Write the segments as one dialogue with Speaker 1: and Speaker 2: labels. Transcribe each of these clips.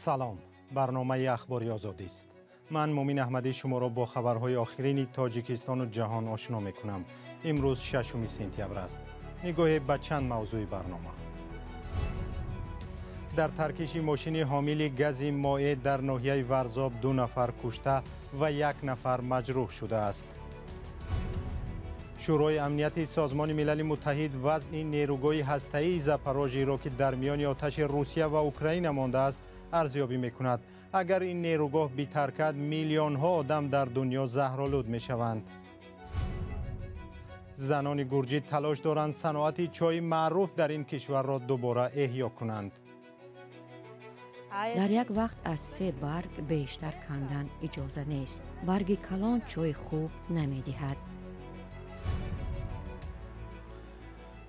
Speaker 1: Салом, барномаи Ахбори Озодист. Ман Мумин Аҳмадӣ шуморо бо хабарҳои охирини Тоҷикистону ҷаҳон ошно мекунам. Имрӯз 6 сентябр аст. Нигоҳе ба чанд мавзӯи барнома. Дар таркиши мошини ҳомили гази моеъ дар ноҳияи Варзоб 2 нафар кушта ва 1 нафар маҷрӯҳ шудааст. Шӯрои амнияти Созмони Милали Муттаҳид вазъи нерӯгоҳи ҳастаии Запорожиро, ки дар миёни оташи Русия ва Украина мондааст, арзёбӣ мекунад. Агар ин нерӯгоҳ битаркад, миллионҳо одам дар дунё заҳролуд мешаванд. Занони гурҷӣ талош доранд саноати чойи маъруф дар ин кишварро дубора эҳё кунанд.
Speaker 2: Дар як вақт аз 3 барг бештар кандан иҷоза нест. Барги калон чойи хуб намедиҳад.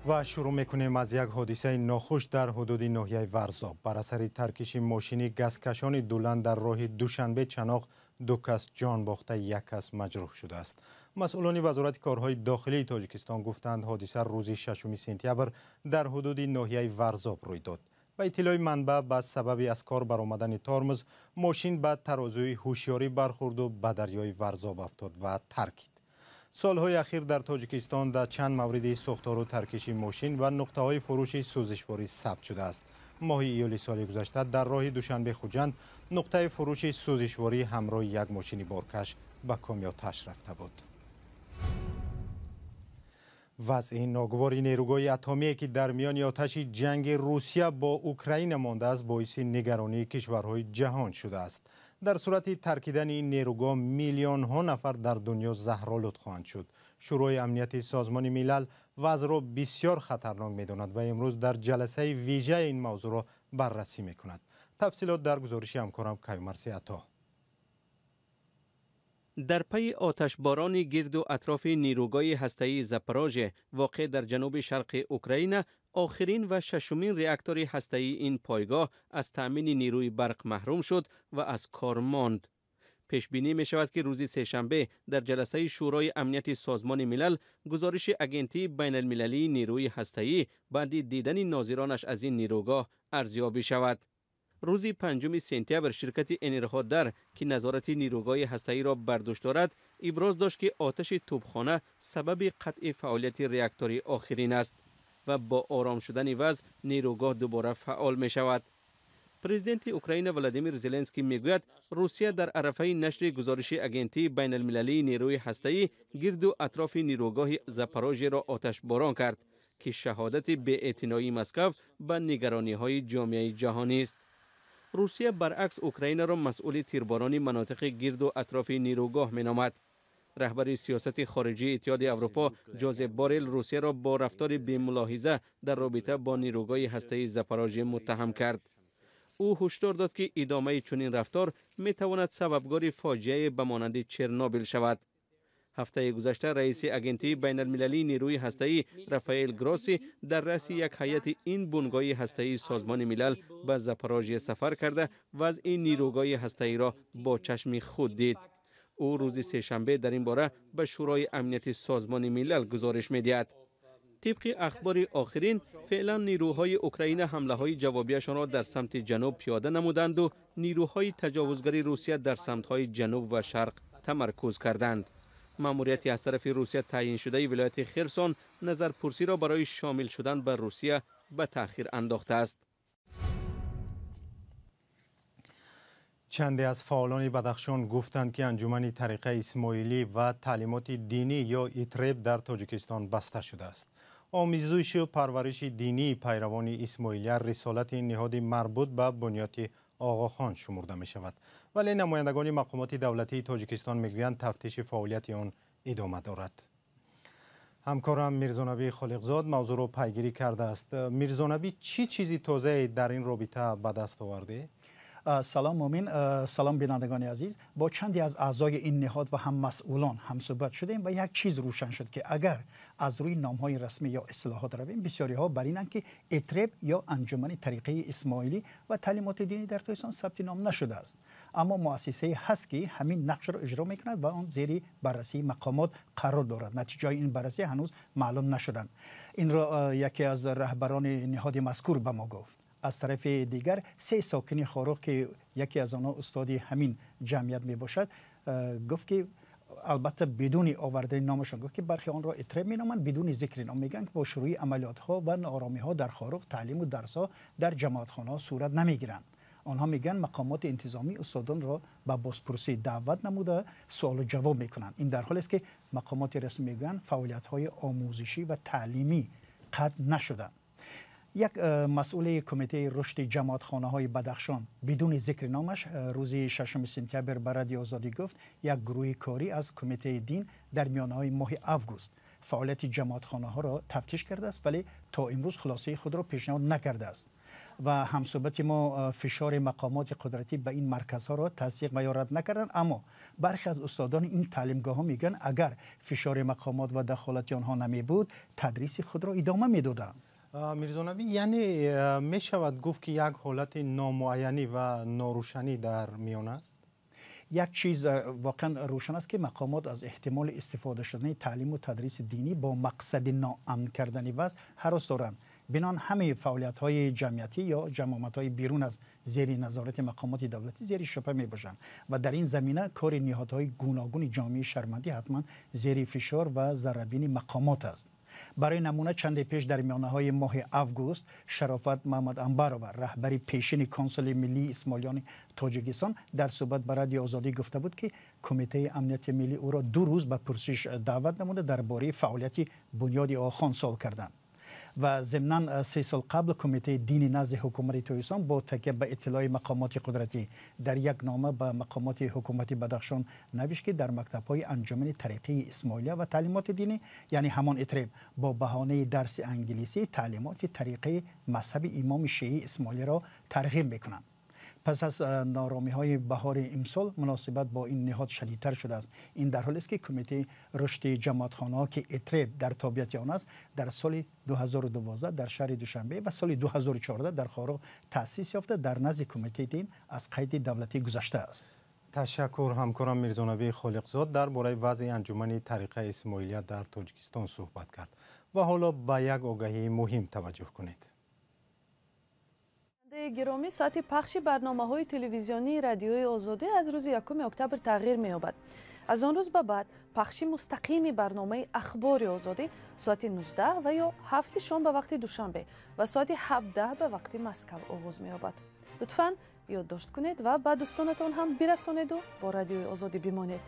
Speaker 1: Ва шурӯъ мекунем аз як ҳодисаи нохуш дар ҳудуди ноҳияи Варзоб. Бар асари таркиши мошини газкашони дулан дар роҳи Душанбе-Чаноқ 2 кас ҷон бохта, 1 кас маҷрӯҳ шудааст. Масъулони Вазорати корҳои дохилии Тоҷикистон гуфтанд, ҳодиса рӯзи 6 сентябр дар ҳудуди ноҳияи Варзоб рӯй дод. Ба иттилои манбаъ, ба сабаби аз кор баромадани тормоз мошин ба тарозуи ҳушёрӣ бархӯрду ба дарёи Варзоб афтод ва таркид. Солҳои ахир дар Тоҷикистон дар чанд мавриди сӯхтору таркиши мошин ва нуқтаҳои фурӯши сӯзишворӣ сабт шудааст. Моҳи июли соли гузашта дар роҳи Душанбе-Хуҷанд нуқтаи фурӯши сӯзишворӣ ҳамроҳи як мошини боркаш ба коми оташ рафта буд. Вазъи ногувори нерӯгоҳи атомие, ки дар миёни оташи ҷанги Русия бо Украина мондааст, боиси нигаронии кишварҳои ҷаҳон шудааст. Дар сурати таркидани ин нерӯгоҳ миллионҳо нафар дар дунё заҳролуд хоҳанд шуд. Шӯрои амнияти Созмони Милал вазъро бисёр хатарнок медонад ва имрӯз дар ҷаласаи вижаи ин мавзӯъро баррасӣ мекунад. Тафсилот дар гузориши ҳамкорам Каюмарси Ато.
Speaker 3: Дар пайи оташборони гирду атрофи нерӯгоҳи ҳастаии Запорожье, воқеъ дар ҷануби шарқи Украина, охирин ва шашумин реактори ҳастаии ин пойгоҳ аз таъмини нерӯи барқ маҳрум шуд ва аз кор монд. Пешбинӣ мешавад, ки рӯзи сешанбе дар ҷаласаи Шӯрои амнияти Созмони Милал гузориши Агентии байналмилалии нерӯи ҳастаӣ баъди дидани нозиронаш аз ин нерӯгоҳ арзёбӣ шавад. Рӯзи 5 сентябр ширкати Энерходар, ки назорати нерӯгоҳи ҳастаиро бар дӯш дорад, иброз дошт, ки оташи тӯбхона сабаби қатъи фаъолияти реактори охирин аст ва бо ором шудани вазъ нерӯгоҳ дубора фаъол мешавад. Президенти Украина Владимир Зеленский мегӯяд, Русия дар арафаи нашри гузориши Агентии байналмилалии нерӯи ҳастаӣ гирду атрофи нерӯгоҳи Запорожьеро оташборон кард, ки шаҳодати беэътиноии Москав ба нигарониҳои ҷомеаи ҷаҳонист. Русия баръакс Украинаро масъули тирборони манотиқи гирду атрофи нерӯгоҳ меномад. Раҳбари сиёсати хориҷии Иттиҳоди Аврупо Ҷозеп Борел Русияро бо рафтори бемулоҳиза дар робита бо нерӯгоҳи ҳастаии Запорожье муттаҳам кард. Ӯ ҳушдор дод, ки идомаи чунин рафтор метавонад сабабгори фоҷиае ба монанди Чернобил шавад. Ҳафтаи гузашта раиси Агентии байналмилалии нерӯи ҳастаӣ Рафаэл Гросси дар раъси як ҳайати ин бунгоҳи ҳастаии Созмони Милал ба Запорожье сафар карда, вазъи нерӯгоҳи ҳастаиро бо чашми худ дид. Ӯ рӯзи сешанбе дар ин бора ба Шӯрои амнияти Созмони Милал гузориш медиҳад. Тибқи ахбори охирин, феълан нерӯҳои Украина ҳамлаҳои ҷавобияшонро дар самти ҷануб пиёда намуданду нерӯҳои таҷовузгари Русия дар самтҳои ҷануб ва шарқ тамаркуз карданд. Маъмурияти аз тарафи Русия таъйиншудаи вилояти Херсон назарпурсиро барои шомил шудан ба Русия ба таъхир андохтааст.
Speaker 1: Чанде аз фаъолони Бадахшон гуфтанд, ки анҷумани тариқаи исмоилӣ ва таълимоти динӣ ё ИТРЕП дар Тоҷикистон баста шудааст. Омизишу парвариши динии пайравони исмоилия рисолати ниҳоди марбут ба бунёди Оғохон шумурда мешавад. Вале намояндагони мақомоти давлатии Тоҷикистон мегӯянд, тафтиши фаъолияти он идома дорад. Ҳамкорам Мирзонабӣ Холиқзод мавзӯъро пайгирӣ кардааст. Мирзонабӣ, чӣ чизи тозае дар ин робита ба даст овардӣ?
Speaker 4: Салом Мумин, салом бинандагони азиз. Бо чанде аз аъзои ин ниҳод ва ҳам масъулон ҳамсӯҳбат шудем ва як чиз рӯшан шуд, ки агар аз рӯи номҳои расмӣ ё истилоҳот равем, бисёриҳо бар инанд, ки ИТРЕП ё анҷумани тариқаи исмоилӣ ва таълимоти динӣ дар Тоҷикистон сабти ном нашудааст. Аммо муассисае ҳаст, ки ҳамин нақшро иҷро мекунад ва он зери баррасии мақомот қарор дорад. Натиҷаи ин баррасӣ ҳанӯз маълум нашуданд. Инро яке аз раҳбарони ниҳоди мазкур ба мо гуфт. Аз тарафи дигар, се сокини Хоруғ, ки яке аз онҳо устоди ҳамин ҷамъият мебошад, гуфт, ки албатта бидуни овардани номашон, гуфт, ки бархе онро ИТРЕП меноманд, бидуни зикри ном мегӯянд, ки бо шурӯи амалиётҳо ва норомиҳо дар Хоруғ таълиму дарсҳо дар ҷамоатхонаҳо сурат намегиранд. Онҳо мегӯянд, мақомоти интизомӣ устодонро ба бозпурсӣ даъват намуда, суолу ҷавоб мекунанд. Ин дар ҳолест, ки мақомоти расмӣ мегӯянд, фаъолиятҳои омӯзишӣ ва таълимӣ қатъ нашуданд. Як масъули кумитаи рушди ҷамоатхонаҳои Бадахшон бидуни зикри номаш рӯзи 6 сентябр ба Радиои Озодӣ гуфт, як гурӯҳи корӣ аз кумитаи дин дар миёнаҳои моҳи август фаъолияти ҷамоатхонаҳоро тафтиш кардааст, вале то имрӯз хулосаи худро пешниҳод накардааст. Ва ҳамсӯҳбати мо фишори мақомоти қудратӣ ба ин марказҳоро тасдиқ ва ё рад накарданд, аммо бархе аз устодони ин таълимгоҳҳо мегӯянд, агар фишори мақомот ва дахолати онҳо намебуд, тадриси худро идома медоданд.
Speaker 1: Мирзонабӣ, яъне мешавад гуфт, ки як ҳолати номуайянӣ ва норӯшанӣ дар миён аст?
Speaker 4: Як чиз воқеан рӯшан аст, ки мақомот аз эҳтимоли истифода шудани таълиму тадриси динӣ бо мақсади ноамн кардани вазъ ҳарос доранд. Бинон ҳамаи фаъолиятҳои ҷамъиятӣ ё ҷамъомадҳои берун аз зери назорати мақомоти давлатӣ зери шубҳа мебошанд ва дар ин замина кори ниҳодҳои гуногуни ҷомеаи шаҳрвандӣ ҳатман зери фишор ва заррабини мақомот аст. Барои намуна, чанде пеш, дар миёнаҳои моҳи август, Шарофат Маҳмад Амбарова, раҳбари пешини Консули миллии исмоилиёни Тоҷикистон, дар суҳбат ба Радиои Озодӣ гуфта буд, ки Кумитаи амнияти миллӣ ӯро 2 рӯз ба пурсиш даъват намуда, дар бораи фаъолияти Бунёди Охон суол карданд. Ва зимнан 3 сол қабл кумитаи дини назди ҳукумати Тоҷикистон бо такя ба иттилои мақомоти қудратӣ дар як нома ба мақомоти ҳукумати Бадахшон навишт, ки дар мактабҳои анҷумани тариқаи Исмоилия ва таълимоти динӣ, яъне ҳамон ИТРЕП, бо баҳонаи дарси англисӣ таълимоти тариқаи мазҳаби имоми шиии исмоилиро тарғиб мекунанд. Пас аз норомиҳои баҳори имсол муносибат бо ин ниҳод шадидтар шудааст. Ин дар ҳолест, ки кумитаи рушди ҷамоатхонаҳо, ки ИТРЕП дар тобеияти он аст, дар соли 2012 дар шаҳри Душанбе ва соли 2014 дар Хоруғ таъсис ёфта, дар назди кумитаи дин аз қайди давлатӣ гузаштааст.
Speaker 1: Ташаккур. Ҳамкорам Мирзонабии Холиқзод дар бораи вазъи анҷумани тариқаи Исмоилия дар Тоҷикистон суҳбат кард. Ва ҳоло ба як огаҳии муҳим таваҷҷӯҳ кунед.
Speaker 5: Гиромӣ, соати пахши барномаҳои телевизионии Радиои Озодӣ аз рӯзи 1 октябр тағйир меёбад. Аз он рӯз ба баъд пахши мустақими барномаи Ахбори Озодӣ соати 19 ва ё 7 шом ба вақти Душанбе ва соати 17 ба вақти Москав оғоз меёбад. Лутфан ёддошт кунед ва ба дӯстонатон ҳам бирасонеду бо Радиои Озодӣ бимонед.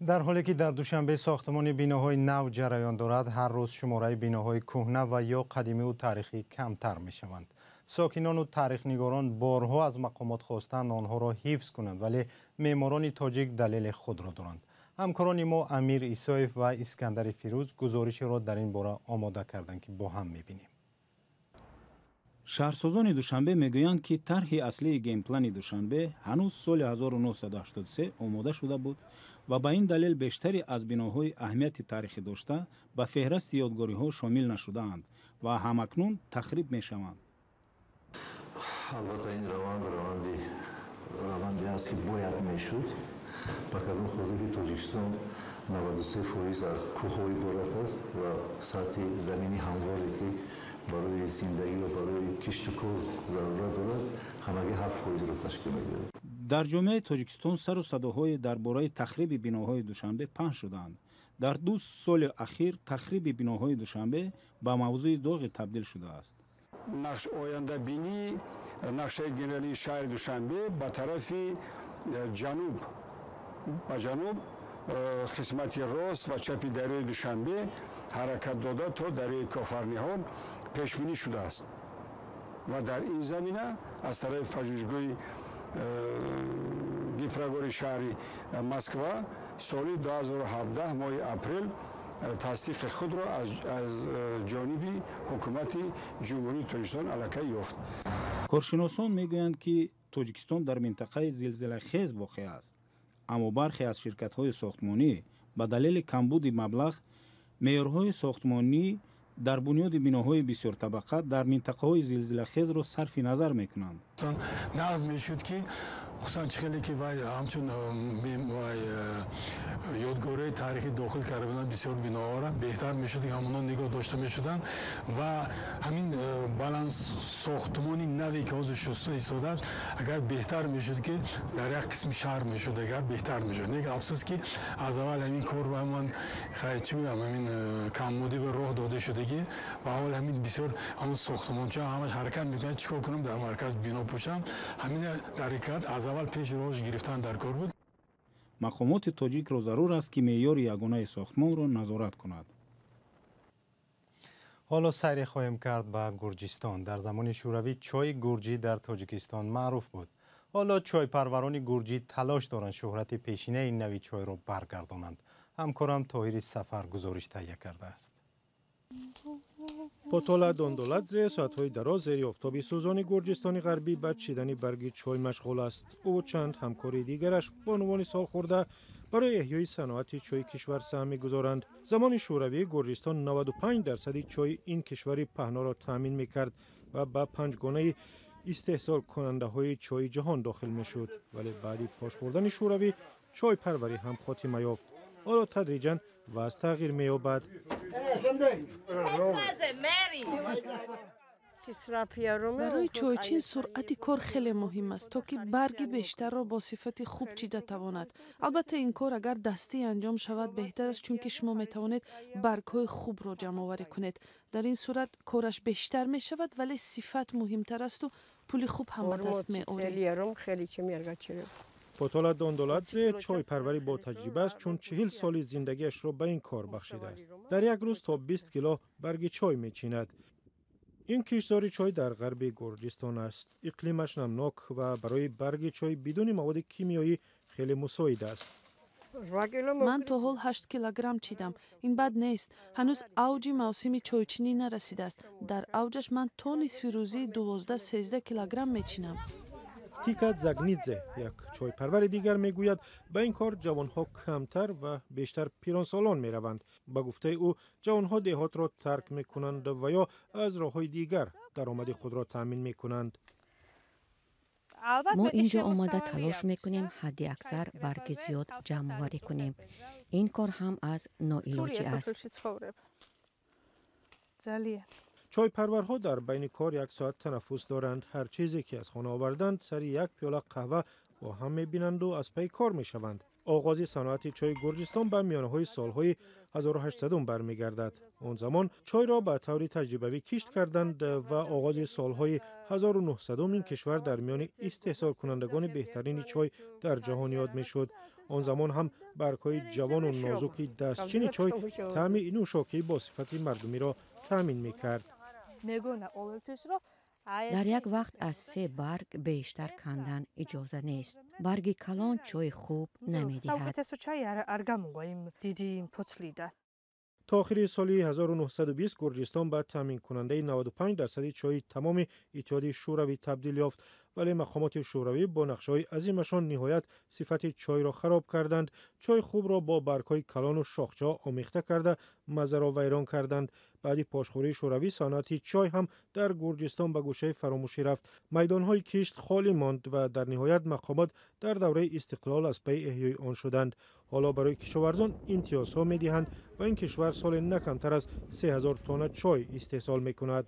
Speaker 1: Дар ҳоле ки дар Душанбе сохтмони биноҳои нав ҷараён дорад, ҳар рӯз шумораи биноҳои кӯҳна ва ё қадимиву таърихӣ камтар мешаванд. Сокинону таърихнигорон борҳо аз мақомот хостанд, онҳоро ҳифз кунанд, вале меъморони тоҷик далели худро доранд. Ҳамкорони мо Амир Исоев ва Искандари Фирӯз гузоришеро дар ин бора омода карданд, ки бо ҳам мебинем.
Speaker 6: Шаҳрсозони Душанбе мегӯянд, ки тарҳи аслии генплани Душанбе ҳанӯз соли 1983 омода шуда буд ва ба ин далел бештаре аз биноҳои аҳамияти таърихӣ дошта ба феҳрасти ёдгориҳо шомил нашудаанд ва ҳамакнун тахриб мешаванд.
Speaker 7: Албатта, ин раванд раванде аст, ки бояд мешуд, ба кадом хотир ки Тоҷикистон 93% аз кӯҳҳо иборат аст ва сатҳи замини ҳамворе, ки барои зиндагӣ ва барои киштукор зарурат дорад, ҳамагӣ 7%-ро ташкил медиҳад.
Speaker 6: Дар ҷомеаи Тоҷикистон сару садоҳое дар бораи тахриби биноҳои Душанбе паҳн шудаанд. Дар 2 соли ахир тахриби биноҳои Душанбе ба мавзӯи доғе табдил шудааст.
Speaker 8: Ояндабинии нақшаи генералии шаҳри Душанбе ба тарафи ҷануб, ба ҷануб, қисмати рост ва чапи дарёи Душанбе ҳаракат дода то дарёи Кофарниҳон пешбинӣ шудааст ва дар ин замина аз тарафи пажӯҳишгоҳи Гипрогори шаҳри Москва соли 2017 моҳи апрел тасдиқи худро аз ҷониби ҳукумати Ҷумҳурии Тоҷикистон аллакай ёфт.
Speaker 6: Коршиносон мегӯянд, ки Тоҷикистон дар минтақаи зилзилахез воқеъ аст, аммо бархе аз ширкатҳои сохтмонӣ ба далели камбуди маблағ меъёрҳои сохтмонӣ дар бунёди биноҳои бисёртабақа дар минтақаҳои зилзилахезро сарфи назар мекунанд.
Speaker 9: Нағз мешуд ки хусусан чӣ хеле ки вай ҳамчун вай ёдгориҳои таърихӣ дохил карда буданд бисёр биноҳоро, беҳтар мешуд ки ҳамонҳо нигоҳ дошта мешуданд ва ҳамин баланд сохтмони наве ки ҳозир шуста истодааст, агар беҳтар мешуд ки дар як қисми шаҳр мешуд, агар беҳтар мешуд. Лекин афсӯс ки аз аввал ҳамин кор ба ман хай чӣ гӯям, ҳамин камбудӣ ба роҳ дода шудагӣ ва ҳол ҳамин бисёр ҳамон сохтмонча ҳамаш ҳаракат мекунанд чӣ кор кунам дар марказ бино пӯшам. Ҳамин дар ҳақиқат аз аввал пеши роҳш гирифтан дар кор буд.
Speaker 6: Мақомоти тоҷикро зарур аст ки меъёри ягонаи сохтмонро назорат кунад.
Speaker 1: Ҳоло сайре хоҳем кард ба Гурҷистон. Дар замони Шӯравӣ чойи гурҷӣ дар Тоҷикистон маъруф буд. Ҳоло чойпарварони гурҷӣ талош доранд шӯҳрати пешинаи нави чойро баргардонанд. Ҳамкорам Тоҳири Сафар гузориш таҳия кардааст.
Speaker 10: Потола Дондоладзе соатҳои дароз зери офтоби сӯзони Гурҷистони ғарбӣ ба чидани барги чой машғул аст. Ӯ чанд ҳамкори дигараш бонувони солхӯрда барои эҳёи саноати чойи кишвар саҳм мегузоранд. Замони Шӯравӣ Гурҷистон 95% чойи ин кишвари паҳноро таъмин мекард ва ба панҷгонаи истеҳсолкунандаҳои чойи ҷаҳон дохил мешуд. Вале баъди пош хӯрдани Шӯравӣ чойпарварӣ ҳам хотима ёфт. Ҳоло тадриҷан вазъ тағйир меёбад.
Speaker 5: Барои чойчин суръати кор хеле муҳим аст, то ки барги бештарро бо сифати хуб чида тавонад. Албатта, ин кор агар дастӣ анҷом шавад беҳтар аст, чунки шумо метавонед баргҳои хубро ҷамъоварӣ кунед. Дар ин сурат кораш бештар мешавад, вале сифат муҳимтар асту пули хуб ҳам ба даст меоред.
Speaker 10: Потола Дондоладзе чойпарварӣ бо таҷриба аст, чун 40 соли зиндагиашро ба ин кор бахшидааст. Дар як рӯз то 20 кило барги чой мечинад. Ин киштзори чой дар ғарби Гурҷистон аст. Иқлимаш намнок ва барои барги чой бидуни маводи кимиёӣ хеле мусоид аст.
Speaker 5: Ман то ҳол 8 килограмм чидам. Ин бад нест. Ҳанӯз авҷи мавсими чойчинӣ нарасидааст. Дар авҷаш ман то нисфи рӯзии 12-13 килограмм мечинам.
Speaker 10: Тика Загнидзе, як чойпарвари дигар, мегӯяд ба ин кор ҷавонҳо камтар ва бештар пиронсолон мераванд. Ба гуфтаи ӯ, ҷавонҳо деҳотро тарк мекунанд ва ё аз роҳҳои дигар даромади худро таъмин мекунанд.
Speaker 2: Мо инҷо омада талош мекунем ҳадди аксар барги зиёд ҷамъоварӣ кунем. Ин кор ҳам аз ноилоҷӣ аст.
Speaker 10: Чойпарварҳо дар байни кор як соат танаффус доранд. Ҳар чизе ки аз хона оварданд, сари як пиёла қаҳва бо ҳам мебинанду аз пайи кор мешаванд. Оғози саноати чойи Гурҷистон ба миёнаҳои солҳои 1800 бармегардад. Он замон чойро ба таври таҷрибавӣ кишт карданд ва оғози солҳои 1900 ин кишвар дар миёни истеҳсолкунандагони беҳтарини чой дар ҷаҳон ёд мешуд. Он замон ҳам баргҳои ҷавону нозуки дастчини чой таъми нӯшокӣ бо сифати мардумиро таъмин мекард.
Speaker 2: Дар як вақт аз се барг бештар кандан иҷоза нест. Барги калон чойи хуб намедиҳад.
Speaker 10: То охири соли 1920 Гурҷистон ба таъминкунандаи 95% чойи тамоми Иттиҳоди Шӯравӣ табдил ёфт, вале мақомоти шӯравӣ бо нақшаҳои азимашон ниҳоят сифати чойро хароб карданд. Чойи хубро бо баргҳои калону шохчаҳо омехта карда, маззаро вайрон карданд. Баъди пошхӯрии шӯравӣ саноати чой ҳам дар Гурҷистон ба гӯшаи фаромӯшӣ рафт. Майдонҳои кишт холӣ монд ва дар ниҳоят мақомот дар давраи истиқлол аз пайи эҳёи он шуданд. Ҳоло барои кишоварзон имтиёзҳо медиҳанд ва ин кишвар соли на камтар аз 3000 тонна чой истеҳсол мекунад.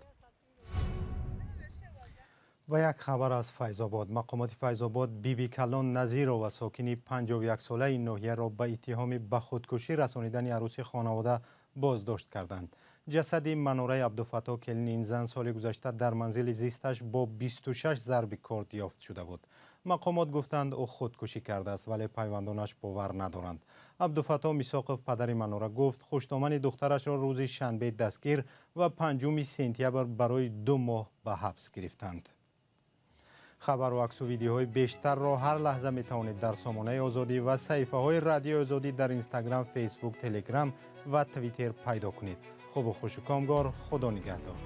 Speaker 1: Ва як хабар аз Файзобод. Мақомоти Файзобод Биби Калон Назирова, сокини 51-солаи ноҳияро ба иттиҳоми ба худкушӣ расонидани арӯси хонавода боздошт карданд. Ҷасади Манораи Абдуфаттоҳ, келини ин зан, соли гузашта дар манзили зисташ бо 26 зарби корд ёфт шуда буд. Мақомот гуфтанд, ӯ худкушӣ кардааст, вале пайвандонаш бовар надоранд. Абдуфаттоҳ Мисоқов, падари Манора, гуфт хуштомани духтарашро рӯзи шанбе дастгир ва 5 сентябр барои 2 моҳ ба ҳабс гирифтанд. Хабару аксу видеоҳои бештарро ҳар лаҳза метавонед дар сомонаи Озодӣ ва саҳифаҳои Радиои Озодӣ дар Инстаграм, Фейсбук, Телеграм ва Твиттер пайдо кунед. Хубу хушу комгор, Худо нигаҳдор.